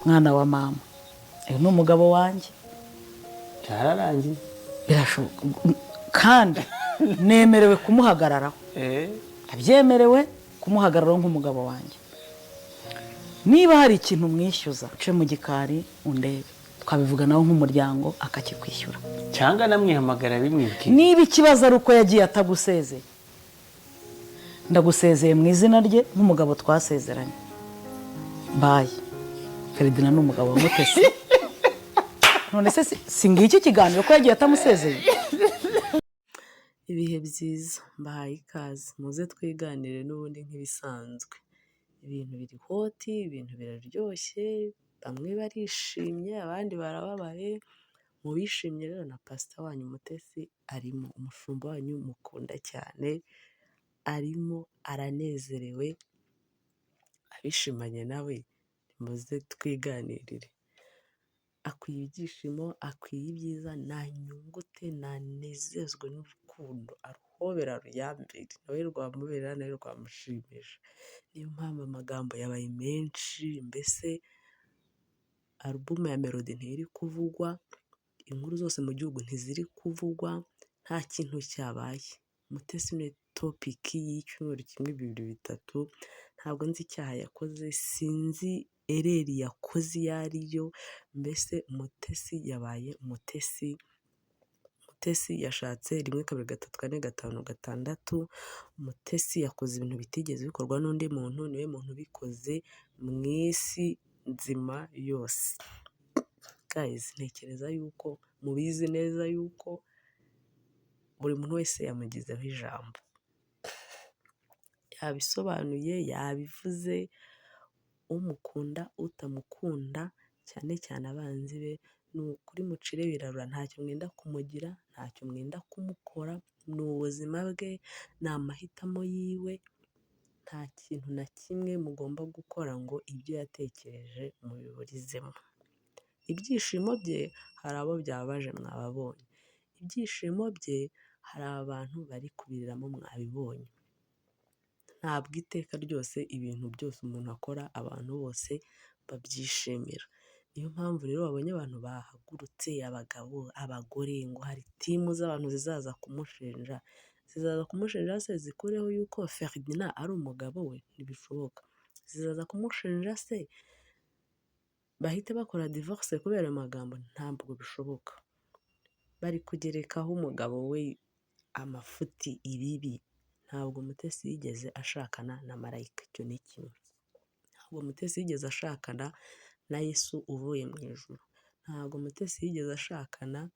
Mwana wa mama, uyu ni umugabo wanjye. Byararangiye. Birashoboka kandi nemerewe kumuhagararaho. Abyemerewe kumuhagararaho nk'umugabo wanjye. Niba hari ikintu mwishyuza, uce mu gikari undebe, twabivuganaho nk'umuryango akakikwishyura. Cyangwa namwihamagara bimwibwira. Niba ikibazo ari uko yagiye atagusezeye, ndagusezeye mu izina rye nk'umugabo twasezeranye. Bye. Feridina ni umugabo wa Mutesi. None se si ngiki kiganiro ko yagiye atamusezeye? Ibihe byiza, mbahaye ikaze, muze twiganire n'ubundi nk'ibisanzwe. Ibintu biri hot, ibintu biraryoshye, bamwe barishimye, abandi barababaye. Mu bishimye rero na pasita wanyu Mutesi arimo, umushumba wanyu mukunda cyane arimo, aranezerewe, abishimanye nawe nimuze twiganirire. Akwiye ibyishimo, akwiye ibyiza, nanyungute, nanezezwe n'urukundo, aruhobere aruyambire, nawe rwamubera, nawe rwamushimisha. Niyo mpamvu amagambo yabaye menshi, mbese alubumu ya Melody ntiri kuvugwa, inkuru zose mu gihugu ntiziri kuvugwa, nta kintu cyabaye. Mutesi ni topic y'icyumweru kimwe, bibiri, bitatu. Ntabwo nzi icyaha yakoze, sinzi erreur yakoze iyo ari yo, mbese Mutesi yabaye Mutesi. Mutesi yashatse rimwe, kabiri, gatatu, kane, gatanu, gatandatu. Mutesi yakoze ibintu bitigeze bikorwa n'undi muntu, niwe muntu ubikoze mu isi nzima yose. Guys, ntekereza yuko mubizi neza yuko buri muntu wese yamugizeho ijambo. Yabisobanuye, yabivuze, umukunda, utamukunda, cyane cyane abanzi be, ni ukuri mucire birarura, ntacyo mwenda kumugira, ntacyo mwenda kumukora, ni ubuzima bwe, ni amahitamo yiwe, nta kintu na kimwe mugomba gukora ngo ibyo yatekereje mubiburizemo. Ibyishimo bye hari abo byababaje, mwababonye, ibyishimo bye hari abantu bari kubiriramo, mwabibonye. Ntabwo iteka ryose ibintu byose umuntu akora abantu bose babyishimira. Niyo mpamvu rero babonye abantu bahagurutse, abagabo, abagore, ngo hari team z'abantu zizaza kumushinja. Zizaza kumushinja se zikureho yuko Ferdinand ari umugabo we? Ntibishoboka. Zizaza kumushinja se bahite bakora divorce kubera ayo magambo? Ntabwo bishoboka. Bari kugerekaho umugabo we amafuti, ibibi. Ntabwo Mutesi yigeze ashakana na marayika, icyo ni kimwe. Ntabwo Mutesi yigeze ashakana na Yesu uvuye mu ijuru. Ntabwo Mutesi yigeze ashakana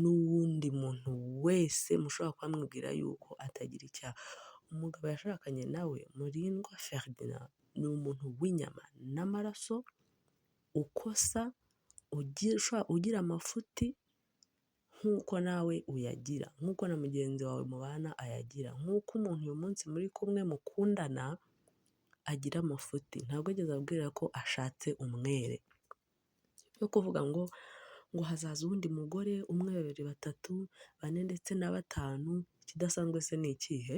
n'uwundi muntu wese mushobora kuba mwibwira yuko atagira icyaha. Umugabo yashakanye nawe, Murindwa Ferdinand, ni umuntu w'inyama n'amaraso, ukosa, ugira amafuti nk'uko nawe uyagira, nk'uko na mugenzi wawe mubana ayagira, nk'uko umuntu uyu munsi muri kumwe mukundana agira amafuti. Ntabwo yigeze abwira ko ashatse umwere. Yo kuvuga ngo hazaza uwundi mugore umwe, babiri, batatu, bane ndetse na batanu, ikidasanzwe se ni ikihe?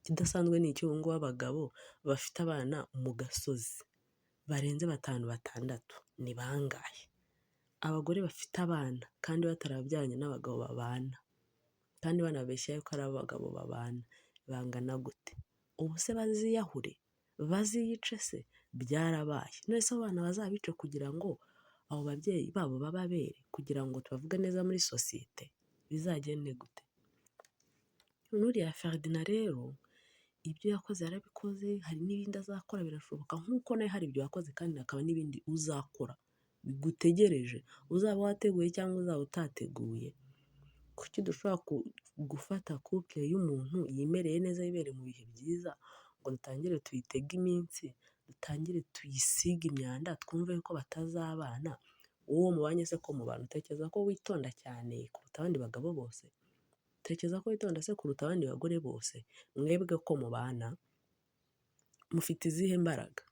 Ikidasanzwe ni iki? Ubu ngubu abagabo bafite abana mu gasozi barenze batanu, batandatu ni bangahe? Abagore bafite abana kandi batarabyaranye n'abagabo babana, kandi banabeshya yuko ari abagabo babana, bangana gute? Ubu se baziyahure? Baziyice se? Byarabaye. None se abo bana bazabice kugira ngo abo babyeyi babo babe abere, kugira ngo tubavuge neza muri sosiyete? Bizagende gute? N'uriya Ferdinand rero ibyo yakoze yarabikoze, hari n'ibindi azakora, birashoboka, nk'uko nawe hari ibyo wakoze kandi hakaba n'ibindi uzakora bigutegereje, uzaba wateguye cyangwa uzaba utateguye. Kuki dushobora gufata couple y'umuntu yimereye neza, yibereye mu bihe byiza, ngo dutangire tuyitege iminsi, dutangire tuyisige imyanda, twumve ko batazabana? Wowe mubanye se ko mubana, utekereza ko witonda cyane kuruta abandi bagabo bose? Utekereza ko witonda se kuruta abandi bagore bose? Mwebwe ko mubana mufite izihe mbaraga?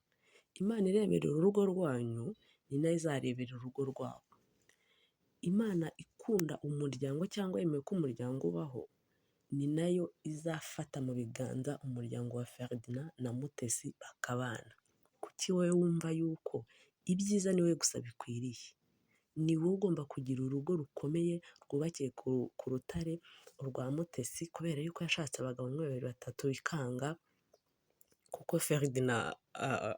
Imana ireberera urugo rwanyu ni nayo izarebera urugo rwabo. Imana ikunda umuryango cyangwa yemeye ko umuryango ubaho, ni nayo izafata mu biganza umuryango wa Ferdinand na Mutesi bakabana. Kuki wowe wumva yuko Ibyiza ni wowe gusa bikwiriye, ni wowe ugomba kugira urugo rukomeye rwubakiye ku rutare urwa Mutesi, kubera yuko yashatse abagabo umwe, babiri, batatu bikanga, kuko Ferdinand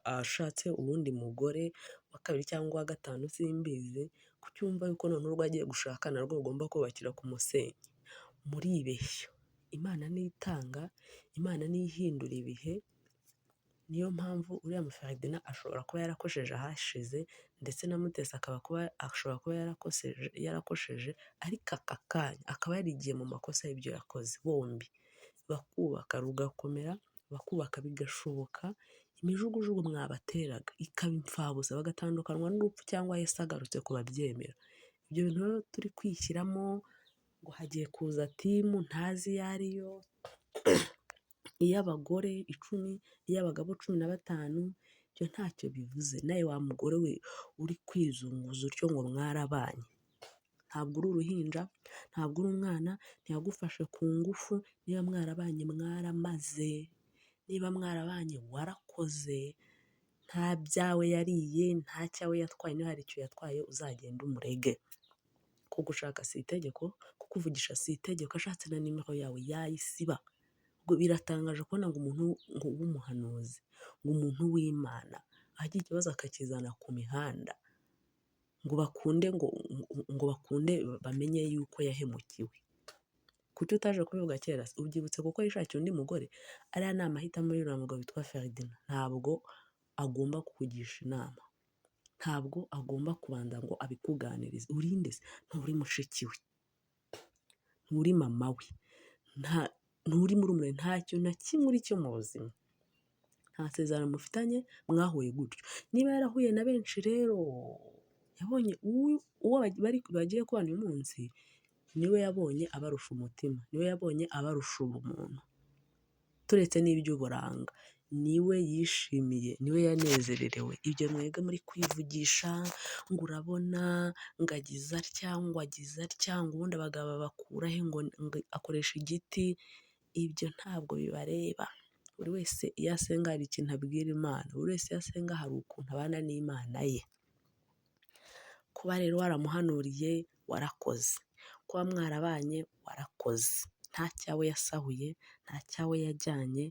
ashatse uwundi mugore wa kabiri cyangwa uwa gatanu simbizi, kuki wumva yuko noneho urwo agiye gushaka narwo rugomba kubakira ku musenyi? Muribeshya, Imana niyo itanga, Imana niyo ihindura ibihe, niyo mpamvu uriya mu Ferdinand ashobora kuba yarakosheje ahashize, ndetse na Mutesi akaba kuba ashobora kuba yarakosheje, ariko aka kanya akaba yarigiye mu makosa y'ibyo yakoze bombi, bakubaka rugakomera, bakubaka bigashoboka, imijugujugu mwabateraga ikaba imfabusa, bagatandukanywa n'urupfu cyangwa Yesu agarutse ku babyemera. Ibyo bintu rero turi kwishyiramo ngo hagiye kuza team ntazi iyo ariyo, iy'abagore 10, iy'abagabo 15, ibyo ntacyo bivuze. Nawe wa mugore we uri kwizunguza utyo ngo mwarabanye, ntabwo uri uruhinja, ntabwo uri umwana, ntiyagufashe ku ngufu, niba mwarabanye mwaramaze, niba mwarabanye warakoze, nta byawe yariye, nta cyawe yatwaye, niba hari icyo yatwaye uzagende umurege. Kugushaka si itegeko, kukuvugisha si itegeko, ashatse na nimero yawe yayisiba. Ubwo biratangaje kubona ngo umuntu ngo w'umuhanuzi, ngo umuntu w'Imana agira ikibazo akakizana ku mihanda, ngo bakunde ngo bakunde bamenye yuko yahemukiwe. Kuki utaje kubivuga kera se? Ubyibutse kuko yishakiye undi mugore? Ariya ni amahitamo y'uriya mugabo witwa Ferdinand, ntabwo agomba kukugisha inama, ntabwo agomba kubanza ngo abikuganirize. Urinde se? Nturi mushiki we, nturi mama we, nturi murumuna we, nta kintu na kimwe uri cyo mu buzima. Nta sezerano mufitanye, mwahuye gutyo. Niba yarahuye na benshi rero, yabonye uwo bagiye kubana uyu munsi, niwe yabonye abarusha umutima, niwe yabonye abarusha ubumuntu, turetse n'iby'uburanga, niwe yishimiye, niwe yanezererewe. Ibyo mwebwe muri kwivugisha ngo urabona ngo agize atya, ngo agize atya, ngo ubundi abagabo babakura he, ngo akoresha igiti, ibyo ntabwo bibareba. Buri wese iyo asenga hari ikintu abwira Imana, buri wese iyo asenga hari ukuntu abana n'Imana ye. Kuba rero waramuhanuriye warakoze, kuba mwarabanye warakoze, nta cyawe yasahuye, nta cyawe yajyanye,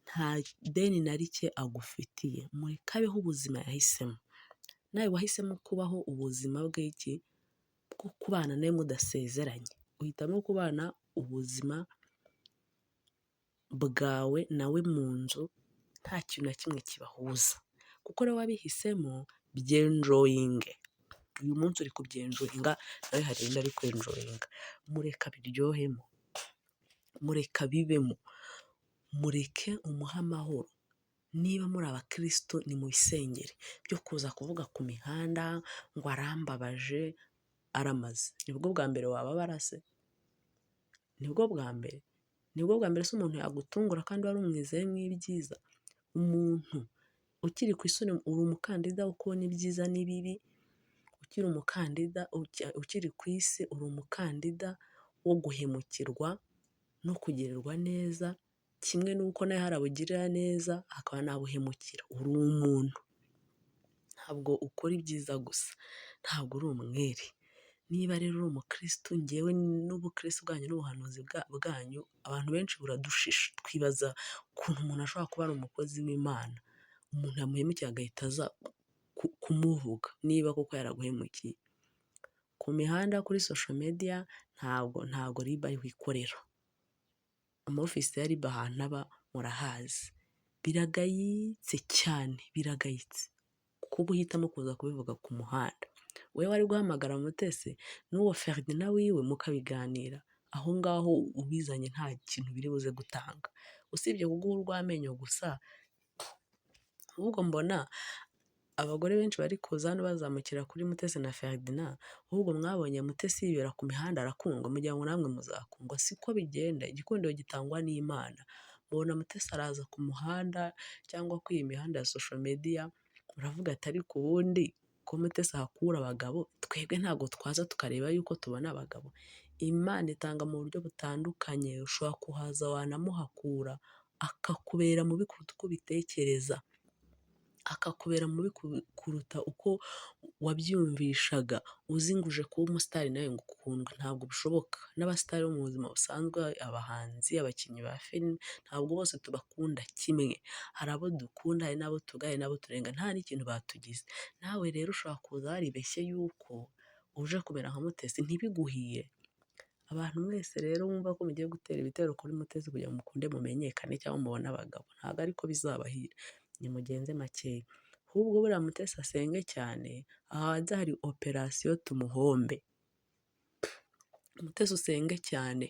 nta deni na rike agufitiye, mureke abeho ubuzima yahisemo. Nawe wahisemo kubaho ubuzima bw'iki? Bwo kubana nawe mudasezeranye, uhitamo kubana ubuzima bwawe nawe mu nzu nta kintu na kimwe kibahuza, kuko rero wabihisemo byenjoyinge. Uyu munsi uri kubyenjoyinga, nawe hari ibindi ari kwenjoyinga, mureke abiryohemo, mureke abibemo, mureke umuhe amahoro. Niba muri abakristo ni mubisengere, byo kuza kuvuga ku mihanda ngo arambabaje, aramaze. Nibwo bwa mbere wababara se? Nibwo bwa mbere? Nibwo bwa mbere se umuntu yagutungura kandi wari umwizeyemo ibyiza? Umuntu ukiri ku isi uri umukandida wo kubona ibyiza n'ibibi, ukiri umukandida, ukiri ku isi uri umukandida wo guhemukirwa no kugirirwa neza, kimwe n'uko nawe hari abo ugirira neza hakaba n'abo uhemukira. Uri umuntu, ntabwo ukora ibyiza gusa, ntabwo uri umwere. Niba rero uri umukirisitu, njyewe n'ubukirisitu bwanyu n'ubuhanuzi bwanyu, abantu benshi buradushisha, twibaza ukuntu umuntu ashobora kuba ari umukozi w'Imana, umuntu yamuhemukiye agahita aza kumuvuga niba koko yaraguhemukiye. Ku mihanda kuri social media ntabwo RIB ariho ikorera, ama office ya RIB ahantu aba murahazi, biragayitse cyane, biragayitse kuba uhitamo kuza kubivuga ku muhanda. Wowe wari guhamagara Mutesi n'uwo Ferdinand wiwe mukabiganira, aho ngaho ubizanye nta kintu biri buze gutanga, usibye kuguha urw'amenyo gusa. Ahubwo mbona abagore benshi bari kuza hano bazamukira kuri Mutesi na Ferdinand, ahubwo mwabonye Mutesi yibera ku mihanda arakundwa, mugira ngo namwe muzakundwa, siko bigenda, igikundiro gitangwa n'Imana. Mubona Mutesi araza ku muhanda cyangwa kuri iyi mihanda ya social media, muravuga ati ariko ubundi ko Mutesi ahakura abagabo, twebwe ntabwo twaza tukareba yuko tubona abagabo. Imana itanga mu buryo butandukanye, ushobora kuhaza wanamuhakura akakubera mubi kuruta uko ubitekereza. akakubera mubi kuruta uko wabyiyumvishaga, uzi ngo uje kuba umusitari nawe ngo ukundwe, ntabwo bishoboka. N'abasitari bo mu buzima busanzwe, abahanzi, abakinnyi ba filime, ntabwo bose tubakunda kimwe. Hari abo dukunda, hari n'abo tugaya, hari n'abo turenga, nta n'ikintu batugize. Nawe rero ushobora kuza waribeshye yuko uje kumera nka Mutesi ntibiguhire. Abantu mwese rero mwumva ko mugiye gutera ibitero kuri Mutesi kugira ngo mukunde mumenyekane cyangwa mubone abagabo, ntabwo ariko bizabahira, nimugenze makeya. Ahubwo buriya Mutesi asenge cyane, hanze hari operasiyo tumuhombe. Mutesi usenge cyane,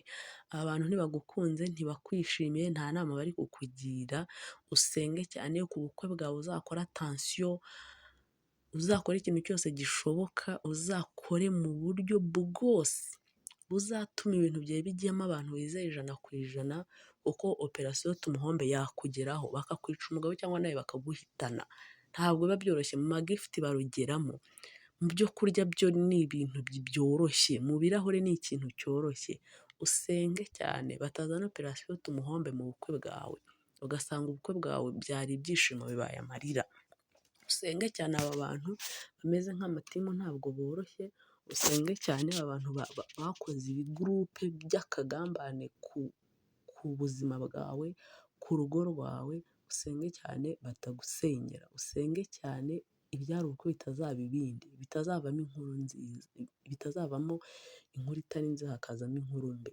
abantu ntibagukunze, ntibakwishimiye, nta nama bari kukugira, usenge cyane ku bukwe bwawe uzakore attention, uzakore ikintu cyose gishoboka, uzakore mu buryo bwose buzatuma ibintu byawe bijyamo abantu wizeye 100%, kuko operasiyo tumuhombe yakugeraho, bakakwica umugabo cyangwa nawe bakaguhitana. Ntabwo biba byoroshye, mu magifuti barugeramo, mu byo kurya byo ni ibintu byoroshye, mu birahure ni ikintu cyoroshye. Usenge cyane batazana operasiyo tumuhombe mu bukwe bwawe, ugasanga ubukwe bwawe byari ibyishimo bibaye amarira. Usenge cyane aba bantu bameze nk'amatimu ntabwo boroshye, usenge cyane aba bantu bakoze ibigurupe by'akagambane ku buzima bwawe, ku rugo rwawe, usenge cyane batagusenyera, usenge cyane ibyari ubukwe bitazaba ibindi, bitazavamo inkuru nziza, bitazavamo inkuru itari nziza hakazamo inkuru mbi.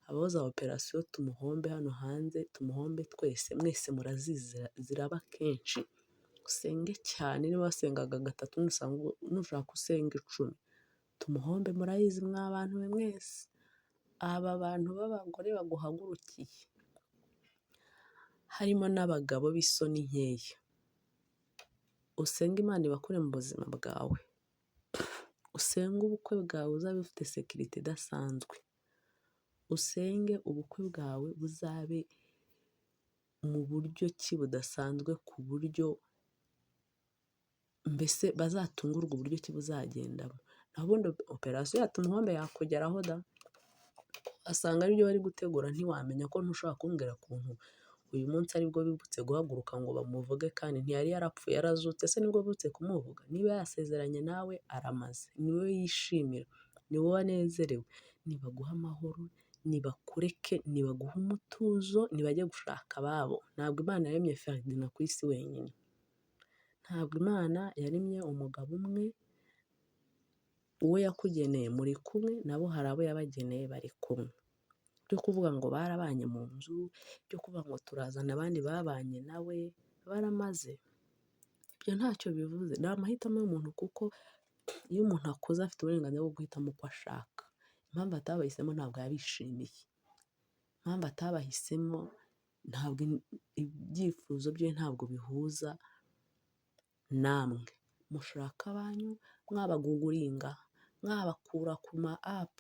Habaho za operasiyo tumuhombe hano hanze, tumuhombe twese, mwese murazizi ziraba kenshi. Usenge cyane niba wasengaga 3 nushaka usenge 10, tumuhombe murayizi mwa bantu mwe mwese. Aba bantu b'abagore baguhagurukiye, harimo n'abagabo b'isoni nkeya, usenge Imana ibakure mu buzima bwawe, usenge ubukwe bwawe buzabe bufite sécurité idasanzwe, usenge ubukwe bwawe buzabe mu buryo ki budasanzwe, ku buryo mbese bazatungurwe uburyo ki buzagendamo. Naho ubundi operasiyo ya tumuhombe yakugeraho da, wasanga aribyo bari gutegura ntiwamenya, ko ntushobora kumbwira ukuntu uyu munsi aribwo bibutse guhaguruka ngo bamuvuge, kandi ntiyari yarapfuye yarazutse, se nibwo bibutse kumuvuga? Niba yasezeranye nawe aramaze, ni wowe yishimira, ni wowe anezerewe, nibaguhe amahoro, nibakureke, nibaguhe umutuzo, nibajye gushaka ababo. Ntabwo Imana yaremye Ferdinand ku isi wenyine, ntabwo Imana yaremye umugabo umwe, uwo yakugeneye muri kumwe, nabo hari abo yabageneye bari kumwe. Byo kuvuga ngo barabanye mu nzu, byo kuvuga ngo turazana abandi babanye nawe, baramaze, ibyo ntacyo bivuze, ni amahitamo y'umuntu, kuko iyo umuntu akuze afite uburenganzira bwo guhitamo uko ashaka. Impamvu atabahisemo ntabwo yabishimiye, impamvu atabahisemo ntabwo ibyifuzo bye ntabwo bihuza namwe. Mushaka abanyu, mwabaguguringa, mwabakura ku ma app,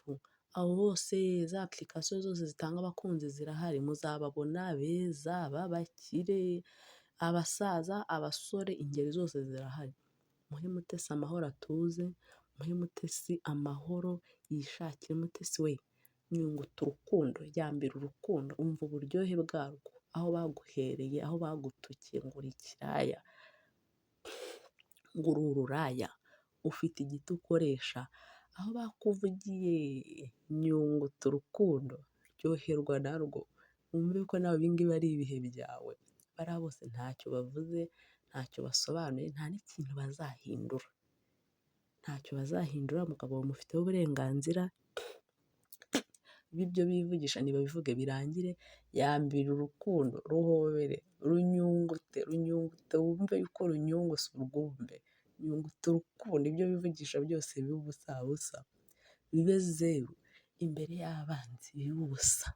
aho hose za application zose zitanga abakunzi zirahari, muzababona beza b'abakire, abasaza, abasore, ingeri zose zirahari. Muhe Mutesi amahoro atuze, muhe Mutesi amahoro yishakire. Mutesi we, nyunguta urukundo, yambira urukundo, umva uburyohe bwarwo, aho baguhereye, aho bagutukiye ngo uri ikiraya, ngo uri ururaya, ufite igiti ukoresha, aho bakuvugiye nyunguta urukundo, ryoherwa narwo, wumve ko nawe ibi ngibi ari ibihe byawe. Bariya bose ntacyo bavuze, ntacyo basobanuye, nta n'ikintu bazahindura, ntacyo bazahindura, umugabo bamufiteho uburenganzira, ibyo bivugisha nibabivuge birangire, yambira urukundo, ruhobere, runyungute, runyungute wumve yuko runyunguse urwumve, nyunguta urukundo, ibyo bivugisha byose bibe ubusa busa, bibe zeru imbere y'abanzi, bibe ubusa.